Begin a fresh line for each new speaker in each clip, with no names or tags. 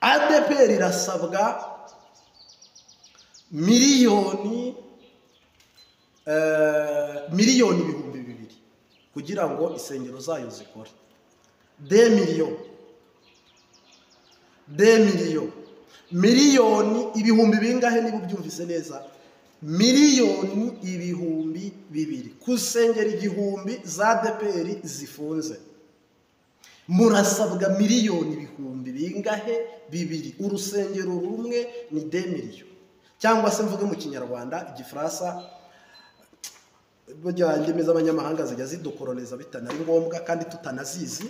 ADEPR irasabwa miliyoni 2000 kugira ngo isengero zayo zikore. 2 millions miliyoni ibihumbi bingahe? Niba ubyumvise neza, miliyoni 2000 ku sengero 1000 za ADEPR zifunze. Murasabwa miliyoni ibihumbi bingahe? 2. Urusengero rumwe ni 2 millions, cyangwa se mvuge mu Kinyarwanda, Igifaransa, burya indimi z'abanyamahanga zijya zidukoroneza bitanari ngombwa kandi tutanazizi.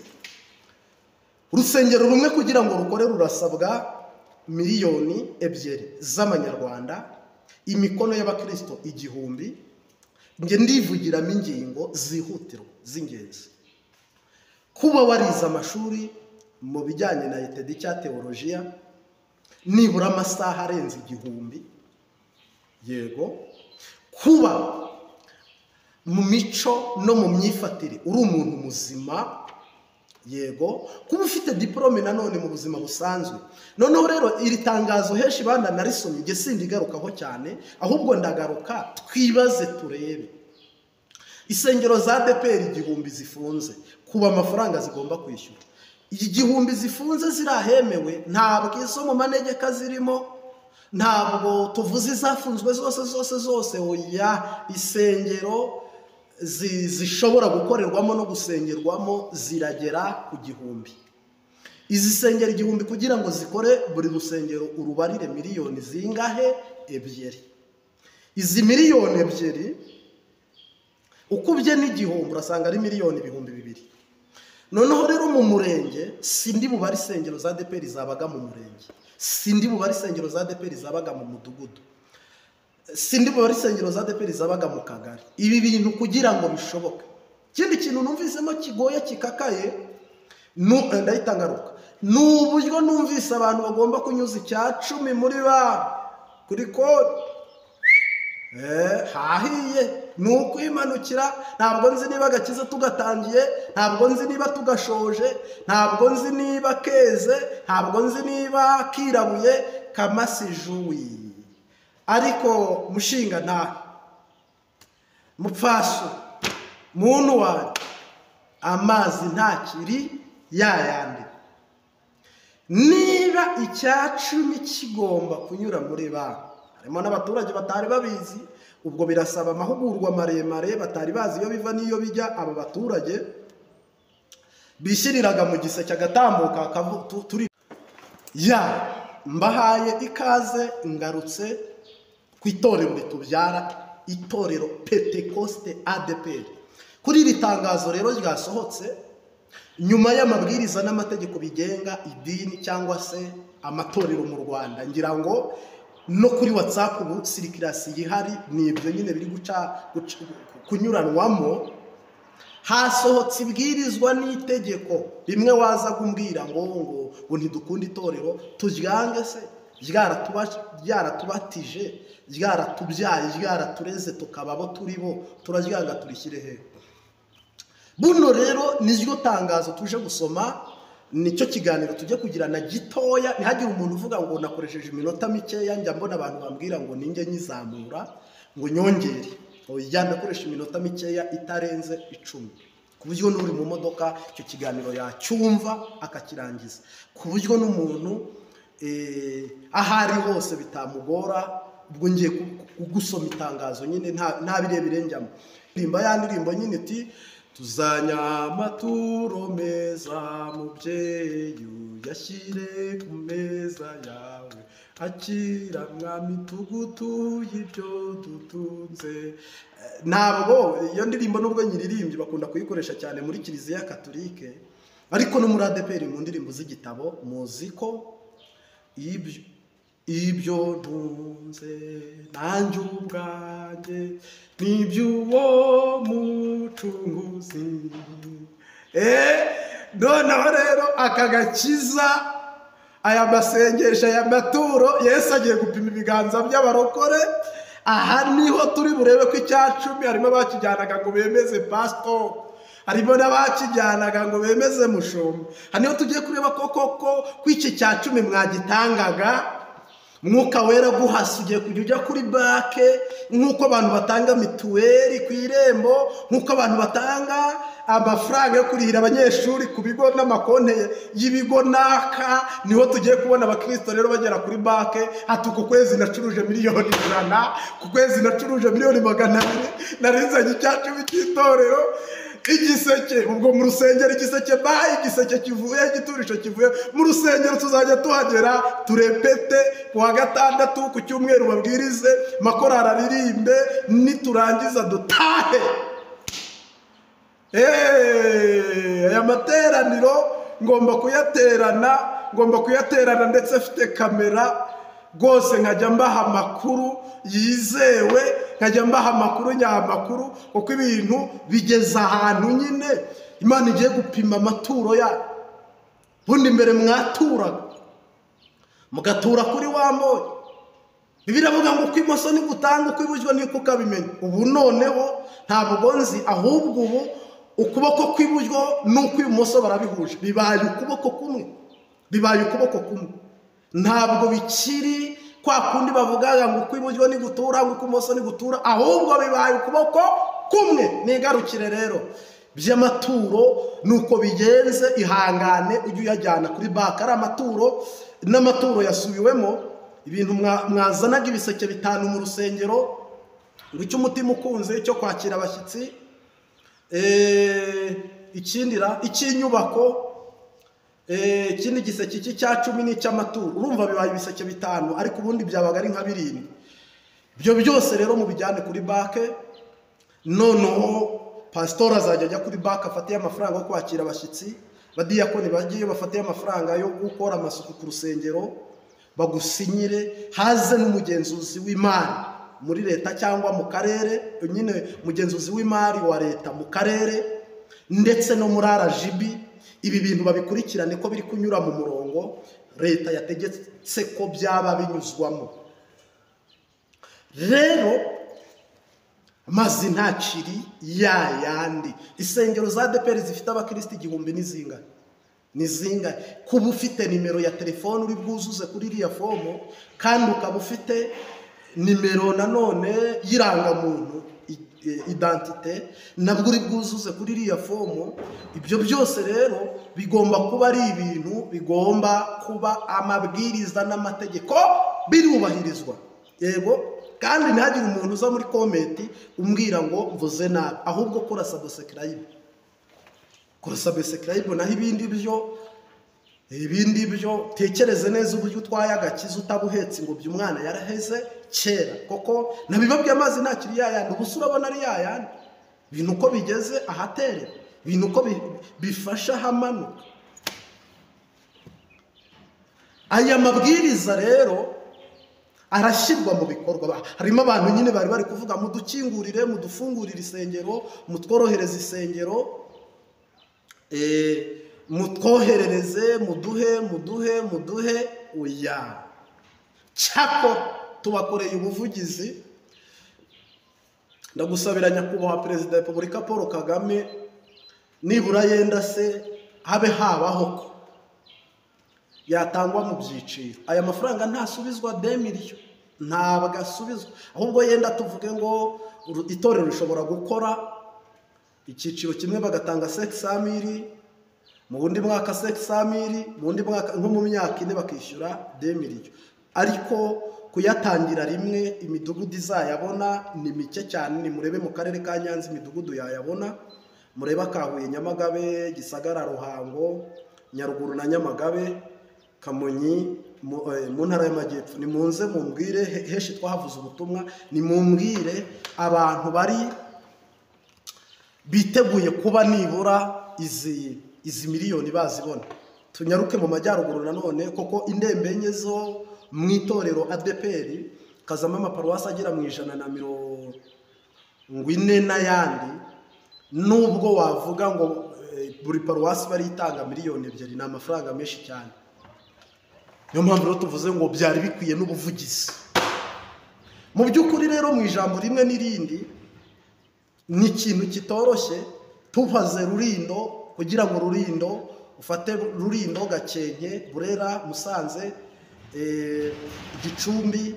Urusengero rumwe kugira ngo rukore rurasabwa miliyoni 2 z'amanyarwanda, imikono y'abakristo 1000. Nge ndivugiramo ingingo zihutirwa z'ingenzi: kuba warize amashuri mu bijyanye na etedi cya teolojiya nibura amasaha arenze 1000, yego, kuba mu mico no mu myifatire uri umuntu muzima, yego, kuba ufite diplome nanone mu buzima busanzwe. Noneho rero iri tangazo heshi banda narisomye, nge sindigarukaho cyane, ahubwo ndagaruka twibaze turebe isengero za ADEPR 1000 zifunze, kuba amafaranga zigomba kwishyura. 1000 zifunze zirahemewe, ntabwo izo mu manegeka zirimo, ntabwo tuvuze izafunzwe zose zose zose, oya. Isengero zishobora gukorerwamo no gusengerwamo ziragera ku 1000. Izi sengero 1000 kugira ngo zikore, buri rusengero urubarire miliyoni zingahe? 2. Izi miliyoni 2 ukubye n'igihumbi urasanga ari miliyoni 2000. Noneho rero mu murenge sindi bubare isengero za ADEPR zabaga mu murenge, sindi bubare isengero za ADEPR zabaga mu mudugudu, sindi bubare isengero za ADEPR zabaga mu kagari. Ibi bintu kugira ngo bishoboke. Ikindi kintu numvisemo kigoye kikakaye, ndahita ngaruka, ni uburyo numvise abantu bagomba kunyuza 10% muri ba kuri kode. Hahiye ni ukwimanukira. Ntabwo nzi niba agakiza tugatangiye, ntabwo nzi niba tugashoje, ntabwo nzi niba keze, ntabwo nzi niba kirabuye kamasijuwi. Ariko mushinga nta mupfaso muntu wanjye, amazi ntakiri yayandi. Niba 10% kigomba kunyura muri banki, harimo n'abaturage batari babizi, ubwo birasaba amahugurwa maremare, batari bazi iyo biva n'iyo bijya. Aba baturage bishyiriraga mu giseke agatambuka turi ya. Mbahaye ikaze, ngarutse ku itorero ritubyara, itorero Pentecoste ADEPR. Kuri iri tangazo rero ryasohotse nyuma y'amabwiriza n'amategeko bigenga idini cyangwa se amatorero mu Rwanda, ngira ngo no kuri WhatsApp ubu sirikirasi ihari, ni ibyo nyine biri kunyuranwamo. Hasohotse ibwirizwa n'itegeko rimwe waza kumbwira ngo ngo ntidukunda itorero, turyange se ryaratubatije, ryaratubyaye, ryaratureze, tukaba abo turi bo, turaryanga turishyire he? Buno rero niryo tangazo tuje gusoma, nicyo kiganiro tujye kugirana gitoya. Ntihagire umuntu uvuga ngo nakoresheje iminota mikeya, njya mbona abantu bambwira ngo ninjye nyizamura ngo nyongere. Oya, ndakoresha iminota mikeya itarenze 10, ku buryo n'uri mu modoka icyo kiganiro yacyumva akakirangiza, ku buryo n'umuntu ahari hose bitamugora. Ubwo ngiye gusoma itangazo nyine nta birebire njyamo. Ndirimba ya ndirimbo nyine iti tuzanya amaturo meza mubyeyi uyashyire ku meza yawe, akira mwami tugutuye ibyo dutunze. Ntabwo iyo ndirimbo nubwo nyiririmbye bakunda kuyikoresha cyane muri Kiliziya Katolike, ariko no muri ADEPR mu ndirimbo z'igitabo muzi ko ibyo ntunze nanjye ubwanjye n'iby'uwo mucunguzi. Noneho rero aka gakiza, aya masengesho, aya maturo, Yesu agiye gupima ibiganza by'abarokore. Aha niho turi burebe ko 10% harimo abakijyanaga ngo bemeze pastor, Harimo n'abakijyanaga ngo bemeze mushumba. Hano tugiye kureba koko ko iki cya 10 mwagitangaga. Mwuka Wera guhasa, ugiye kujya ujya kuri banke nk'uko abantu batanga mituweli ku irembo, nk'uko abantu batanga amafaranga yo kurihira abanyeshuri ku bigo n'amakonti y'ibigo naka. Niho tugiye kubona abakristo rero bagera kuri banke, ati ku kwezi nacuruje miliyoni 100, ku kwezi nacuruje miliyoni 200, narizanye icya 10 cy'itorero. Igiseke ubwo mu rusengero, igiseke bayi, igiseke kivuye, igiturisho kivuye mu rusengero. Tuzajya tuhagera turepete ku wa gatandatu, ku cyumweru babwirize, makorari aririmbe, niturangiza dutahe. Aya materaniro ngomba kuyaterana, ndetse afite kamera rwose, nkajya mbaha amakuru yizewe, nkajya mbaha amakuru nyamakuru, kuko ibintu bigeze ahantu nyine Imana igiye gupima amaturo yayo. Bundi mbere mwaturaga mugatura kuri wa moyo, biravuga ngo uko imoso ni gutanga, uko iburyo ni ukabimenya. Ubu noneho ntabwo nzi, ahubwo ubu ukuboko kw'iburyo n'ukw'ibumoso barabihuje, bibaye ukuboko kumwe, bibaye ukuboko kumwe. Ntabwo bikiri kwa kundi bavugaga ngo uko iburyo ni gutura, ngo uko imoso ni gutura, ahubwo bibaye ukuboko kumwe. Nigarukire rero by'amaturo nuko bigenze, ihangane ujye uyajyana kuri banki. Ari amaturo n'amaturo yasubiwemo. Ibintu mwazanaga ibiseke 5 mu rusengero, ngo icyo umutima ukunze cyo kwakira abashyitsi, ikindira icy'inyubako, ikindi giseke cy'icya 10 n'icy'amaturo. Urumva bibaye ibiseke 5, ariko ubundi byabaga ari nka 7. Ibyo byose rero mubijyane kuri banke. Noneho pastor azajya ajya kuri banke afate amafaranga yo kwakira abashyitsi, badiyakoni bagiye bafate amafaranga yo gukora amasuku ku rusengero, bagusinyire, haze n'umugenzuzi w'imari muri leta cyangwa mu karere, nyine umugenzuzi w'imari wa leta mu karere ndetse no muri RGB. Ibi bintu babikurikirane ko biri kunyura mu murongo leta yategetse ko byaba binyuzwamo. Rero amazi ntakiri yayandi. Isengero za ADEPR zifite abakristo 1000 n'izinga nizinga. Kuba ufite nimero ya telefone uri bwuzuze kuri iriya fomo, kandi ukaba ufite nimero nanone y'irangamuntu identite nabwo uri bwuzuze kuri iriya fomo. Ibyo byose rero bigomba kuba ari ibintu bigomba kuba amabwiriza n'amategeko birubahirizwa. Yego, kandi ntihagire umuntu uza muri komenti umbwira ngo mvuze nabi, ahubwo kora subscribe, kora subscribe. Naho ibindi byo tekereze neza uburyo utwaye agakiza utabuhetse ngo by'umwana yaraheze kera. Koko nabibabwiye, amazi ntakiri yayandi, ubu urabona ari yayandi. Ibintu uko bigeze ahaterera, ibintu uko bifasha hamanuka. Aya mabwiriza rero arashyirwa mu bikorwa. Harimo abantu nyine bari bari kuvuga mudukingurire, mudufungurire isengero, mutworohereze isengero, mutwoherereze, muduhe muduhe muduhe. Oya, cyako tubakoreye ubuvugizi. Ndagusabira nyakubahwa Perezida wa Repubulika Paul Kagame, nibura yenda se habe habaho ko yatangwa mu byiciro. Aya mafaranga ntasubizwa 2 miliyoni, ntabwo asubizwa, ahubwo yenda tuvuge ngo itorero rishobora gukora icyiciro kimwe bagatanga 500,000, mu wundi mwaka 500,000, mu wundi mwaka, nko mu myaka 4 bakishyura 2 miliyoni. Ariko kuyatangira rimwe imidugudu izayabona ni mike cyane. Nimurebe mu karere ka Nyanza imidugudu yayabona, murebe Kahuye, Nyamagabe, Gisagara, Ruhango, Nyaruguru na Nyamagabe, Kamonyi, mu ntara y'Amajyepfo. Nimunze mumbwire heshi twahavuze ubutumwa, nimumbwire abantu bari biteguye kuba nibura izi miliyoni bazibona. Tunyaruke mu majyaruguru nanone, koko indembe enye zo mu itorero ADEPR kazamo amaparuwasi agera mu 140 n'ayandi. Nubwo wavuga ngo buri paruwasi bari itanga miliyoni 2, ni amafaranga menshi cyane. Niyo mpamvu rero tuvuze ngo byari bikwiye n'ubuvugizi. Mu by'ukuri rero mu ijambo rimwe n'irindi ni ikintu kitoroshye. Tuvaze Rurindo kugira ngo Rurindo ufate Rurindo, Gakenke, Burera, Musanze, Gicumbi,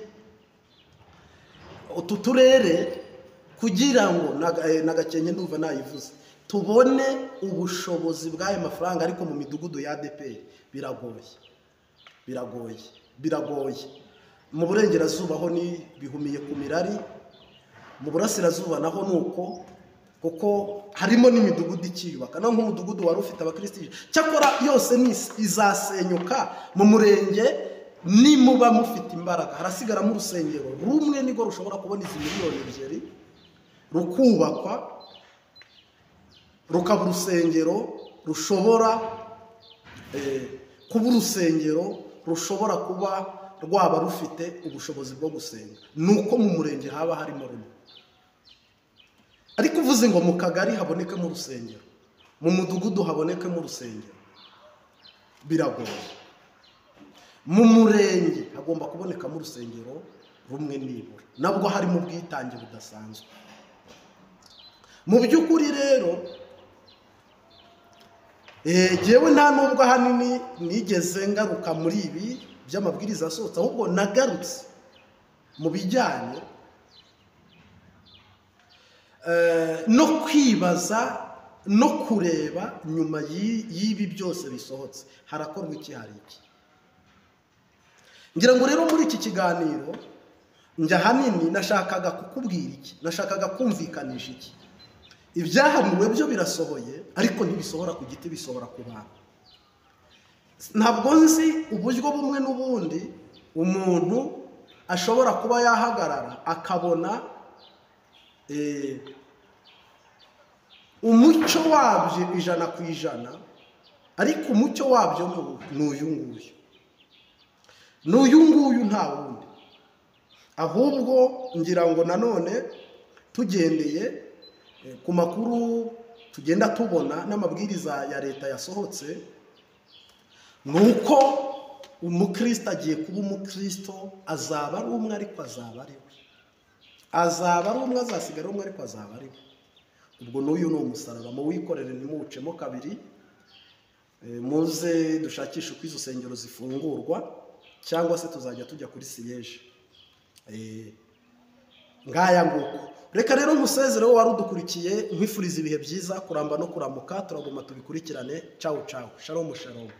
utu turere kugira ngo na Gakenke ndumva nayivuze, tubone ubushobozi bw'ayo mafaranga. Ariko mu midugudu ya ADEPR biragoye, biragoye, biragoye. Mu burengerazuba ho ni bihumiye ku mirari, mu burasirazuba naho nuko, kuko harimo n'imidugudu ikiyubaka. No nk'umudugudu wari ufite abakristo, cyakora yose ni izasenyuka. Mu murenge nimuba mufite imbaraga harasigaramo urusengero rumwe nirwo rushobora kubona izi 2 miliyoni, rukubakwa rukaba urusengero rushobora kuba urusengero rushobora kuba rwaba rufite ubushobozi bwo gusenga. Nuko mu murenge haba harimo rumwe, ariko uvuze ngo mu kagari habonekemo urusengero, mu mudugudu habonekemo urusengero, biragoye. Mu murenge hagomba kubonekamo urusengero rumwe nibura, nabwo harimo ubwitange budasanzwe. Mu by'ukuri rero jyewe nta nubwo ahanini nigeze ngaruka muri ibi by'amabwiriza asohotse, ahubwo nagarutse mu bijyanye no kwibaza no kureba nyuma y'ibi byose bisohotse harakorwa iki, hari iki. Ngira ngo rero muri iki kiganiro njya ahanini nashakaga kukubwira iki, nashakaga kumvikanisha iki: ibyahanuwe byo birasohoye, ariko ntibisohora ku giti, bisohora ku bantu. Ntabwo nzi uburyo bumwe n'ubundi umuntu ashobora kuba yahagarara akabona umucyo wabyo 100%, ariko umucyo wabyo ni uyu nguyu, ni uyu nguyu, nta wundi. Ahubwo ngira ngo nanone tugendeye ku makuru tugenda tubona n'amabwiriza ya leta yasohotse, ni uko umukristo agiye kuba umukristo, azaba ari umwe ariko azaba ari we, azaba ari umwe, azasigara umwe ariko azaba ari we. Ubwo n'uyu ni umusaraba, muwikorere ntimuwucemo kabiri. Muze dushakishe uko izo nsengero zifungurwa, cyangwa se tuzajya tujya kuri siège. Ngaya nguko, reka rero nkusezere wowe wari udukurikiye, nkwifuriza ibihe byiza, kuramba no kuramuka. Turaguma tubikurikirane. Cawu cawu, shalom shalom.